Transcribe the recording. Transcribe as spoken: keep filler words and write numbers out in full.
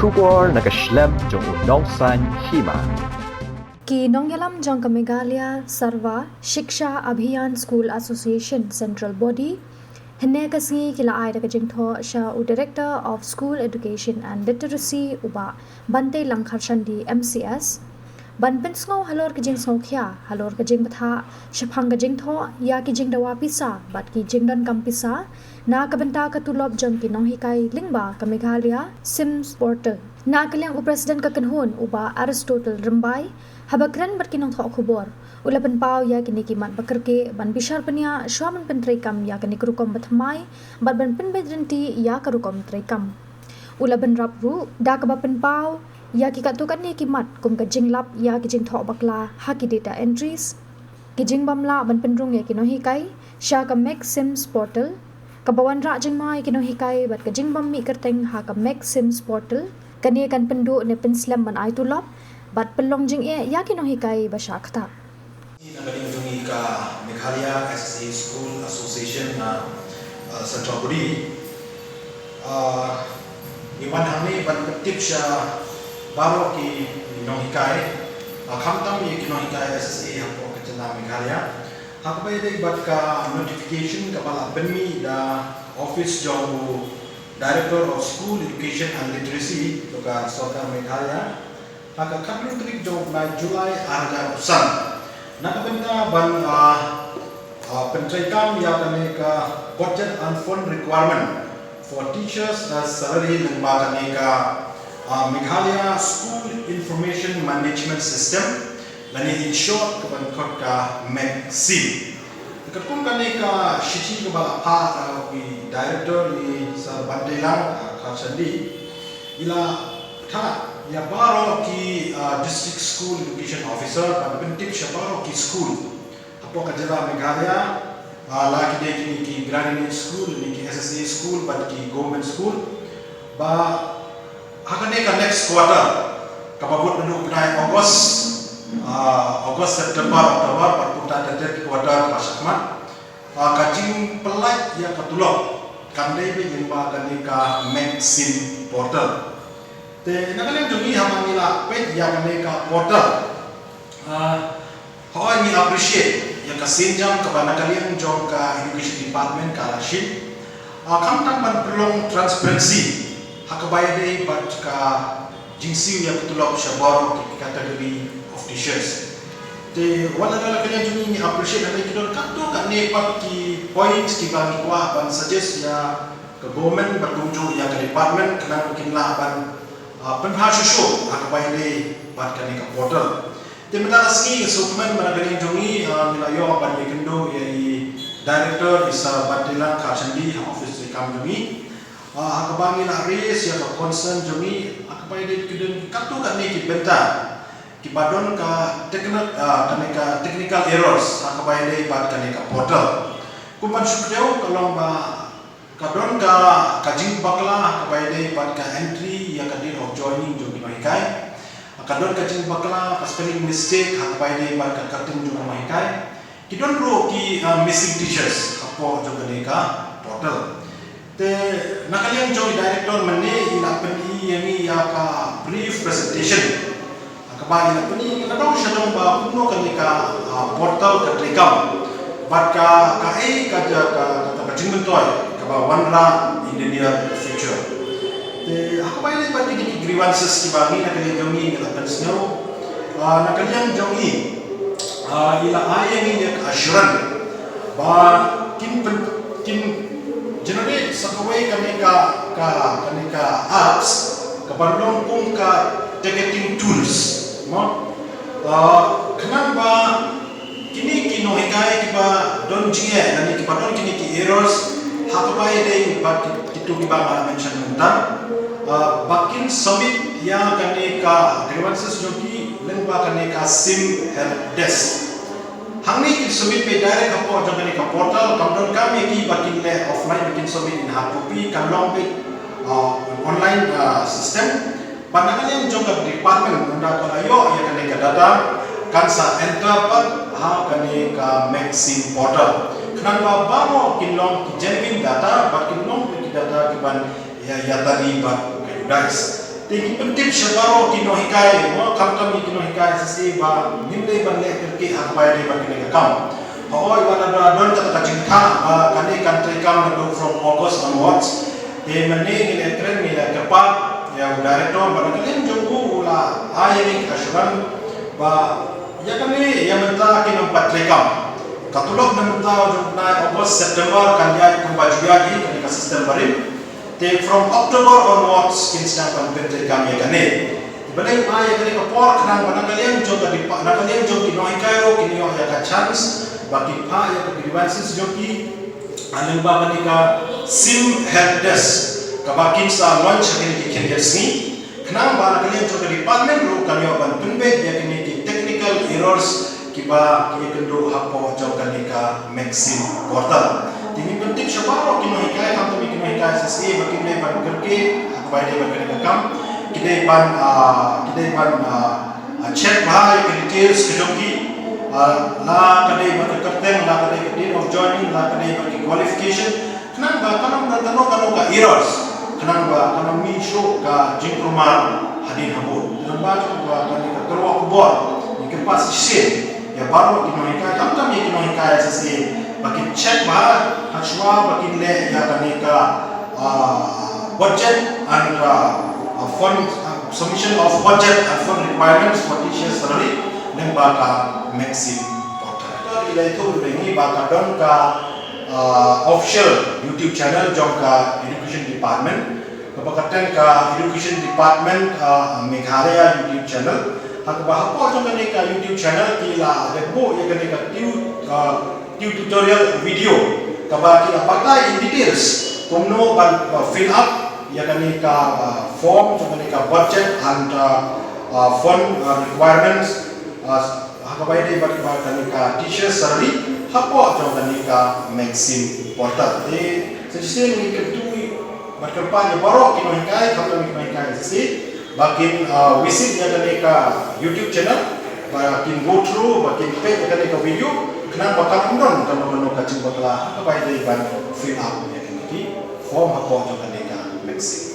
Khubor na ka shlem jong u nongsaiñ hima. Ki nongïalam jong ka Meghalaya Sarva Shiksha Abhiyan School Association Central Body hynne ka sngi ki la ai da ka jingthoh sha u Director of School Education and Literacy u Bah Bante Langkharshandi M C S ban pynsngew halor ka jingsngewkhia halor ka jingbthah shaphang ka jingthoh ïa ki jingdawa pisa bad ki jingdonkam pisa na ka bynta ka tulop jong ki nonghikai lyngba ka Meghalaya SIMS Portal. Na ka liang u President ka kynhun u Bah Aristotle Rymbai haba kren bad ki nongthoh khubor u la pynpaw ïa kine ki mat ba kyrkieh ban bishar pynïaid shuwa ban pyntreikam ïa kane ka rukom ba thymmai bad ban pynbeit rynti ïa ka rukom treikam. U la bynrap ruh da kaba pynpaw ïa ki katto katne ki mat kum ka jinglap ïa ki jingthoh bakla ha ki data entries, ki jingbym lah ban pynrung ïa ki nonghikai sha ka Meg SIMS Portal, kaba wanrah jingma ïa ki nonghikai bad ka jingbym mih kyrteng ha ka Meg SIMS Portal. Kane kan pynduh ne pynslem ban ai tulop bad pynlong jingeh ïa ki nonghikai ba shah ktah. Na ka liang jong ngi ka Meghalaya S S A School Association na, uh, Central Body, uh, ngi wan hangne ban pyntip sha baroh ki nonghikai, uh, khamtam ïa ki nonghikai S S A hapoh ka jylla Meghalaya ha kaba ïadei bad ka notification kaba la pynmih da office jong u Director of School Education and Literacy jong ka Sorkar Meghalaya ha ka khathynriew tarik jong u bnai July ar hajar arphew san na ka bynta ban, ah, ah, pyntreikam ïa kane ka budget and fund requirement for teachers as salary lyngba kane ka, ah, Meghalaya School Information Management System, lane in short kaba ngi khot ka Meg SIM. Katkum kane ka shithi kaba la phah da u Director i Sir Bante Langkharshandi, i la phah ïa baroh ki, ah, District School Education Officer ban pyntip sha baroh ki school hapoh ka jylla Meghalaya, ah, la ki dei kine ki Granny School, kine ki S S A school bad ki government school, ba ha kane ka next quarter, kaba bud naduh u bnai August, ah, August, September, October bad kumta ter ter ki quarter kaba shah khmat, ah, ka jingpyllait ïa ka tulop kan dei beit lyngba kane ka Meg SIM Portal. Te na ka liang jong ngi haba ngi la peit ïa kane ka portal, ah, hooid ngi appreciate ïa ka sienjam kaba na ka liang jong ka Education Department ka la shim, ah, khamtam ban pynlong transparency ha kaba ïadei bad ka jingsiew ïa ka tulop sha baroh ki category of teachers. Te wat la da na ka liang jong ngi ngi appreciate hynrei ki don katto katne pat ki points kiba ngi kwah ban suggest ïa ka government bad kumjuh ïa ka department khnang ba kin lah ban, ah, pynbha shuh shuh ha kaba ïadei bad kane ka portal. Te mynta ka sngi ka sngewkmen ba na ka liang jong ngi, ah, ngi la ïoh ban ïakynduh ïa i Director i Sir Bante Langkharshandi ha office treikam jong ngi. Ah, ha kaba ngi la raise ïa ka concern jong ngi ha kaba ïadei bad ki don katto katne ki bynta kiba don ka techni-, ah, kane ka technical errors ha kaba ïadei bad kane ka portal. Kum ban shu kdew ka long ba ka don ka, ka jingbakla ha kaba ïadei bad ka entry ïa ka date of joining jong ki nonghikai. Ka don ka jingbakla, ka spelling mistake ha kaba ïadei bad ka kyrteng jong ki nonghikai. Ki don ruh ki, ah, missing teachers hapoh jong kane ka portal. Te na ka liang jong i Director mynne i la pyni ïa ngi ïa ka brief presentation ha kaba i la pyni ka dong sha dong ba kumno kane ka, ah, portal ka treikam bad ka, kaei ka, ka, ka, ka jingmyntoi kaba wanrah in the near future. Te ha kaba ïadei bad kine ki grievances kiba ngi na ka liang jong ngi ngi la pynsngew, ah, na ka liang jong ngi, ah, i la ai ïa ngi ïa ka assurance ba kin pyn-, kin generate sa kawei kane ka, ka, kane ka apps kaban long kum ka ticketing tools, mo? Ah, khnang ba kine ki nonghikai kiba don jingeh lane kiba don kine ki errors ha kaba ïadei bad ki, kito kiba nga la mention mynta, ah, ba kin submit ïa kane ka grievances jong ki lyngba kane ka SIM help desk. Hangne kin submit beit direct hapoh jong kane ka portal, kam donkam ïa ki ba kin leh offline ba kin submit in hard copy, kan long beit, ah, online, ah, system. Bad na ka liang jong ka department ynda ka la ïoh ïa kane ka data kan sa enter pat ha kane ka Meg SIM portal. Khnang ba baroh kin long ki genuine data bad kin long ki data kiban ïa, ïatari bad ka U DISE. Te ngi pyntip sha baroh ki nonghikai, mo, khamtam ïa ki nonghikai S S A ba ngim dei ban leh kyrkieh ha kaba ïadei bad kane ka kam. Hooid, wat la don kata ka jingthoh ba kane kan treikam naduh from August onwards. Te mynne ngi la kren, ngi la kyrpad ïa u director ba na ka liang jong u u la ai ïa ngi ka assurance ba ïa kane ïa mynta kin ym pat treikam. Ka tulop na mynta jong u bnai August, September kan ïaid kumba ju ïaid hi kane ka system barim. Te from October onwards kin sdang ban pyntreikam ïa kane. Te balei ai ïa kane ka por? Khnang ba na ka liang jong ka depa-, na ka liang jong ki nonghikai ruh kin ïoh ïa ka chance ba kin phah ïa ka grievances jong ki. Lyngba kane ka SIM help desk kaba kin sa launch ha kine ki khyndiat sngi. Khnang ba na ka liang jong ka department ruh kan ïoh ban pynbeit ïa kine ki technical errors kiba ki ïakynduh hapoh jong kane ka Maxim portal. Te ngi pyntip sha baroh ki nonghikai, khamtam ïa ki nonghikai S S A ba kim dei ban kyrkieh ha kaba ïadei bad kane ka kam. Ki dei ban, ah, ki dei ban, ah, ah, check bha ïa ki details ki jong ki, ah, la ka dei bad ka kyrteng, la ka dei ka date of joining, la ka dei bad ki qualification. Khnang ba kan ym don kano kano ka errors, khnang ba kan ym mih shuh ka jingkulmar hadien habud. Khnang ba kane ka kyrwoh khubor ngi kyrpad shisien ïa baroh ki nonghikai, khamtam ïa ki nonghikai S S A ba kin check bha hashwa ba kin leh ïa kane ka, ah, budget and, ah, ah, fund, ah, submission of budget and fund requirements for teacher salary lyngba ka Maxim portal. Ngi la ïathuh ïa ngi ba ka don ka, ah, official YouTube channel jong ka Education Department, kaba kyrteng ka Education Department, ah, Meghalaya YouTube channel. Ha kaba hapoh jong kane ka YouTube channel ki la dep buh ïa kane ka tu-, ah, tutorial video kaba ki la batai in details kumno ban, ah, fill up ïa kane ka, ah, form jong kane ka budget and, ah, ah, fund, ah, requirements, ah, ha kaba ïadei bad kane ka teacher salary hapoh jong kane ka Maxim portal. Te sa shisien ngi kyntu bad kyrpad ïa baroh ki nonghikai, khamtam ïa ki nonghikai S S A ba kin, ah, visit ïa kane ka YouTube channel, ba kin go through, ba kin peit ïa kane ka video, khnang ba kan ym don kano kano ka jingbakla ha kaba ïadei ban fill up ïa kane ki form hapoh jong kane ka Maxim.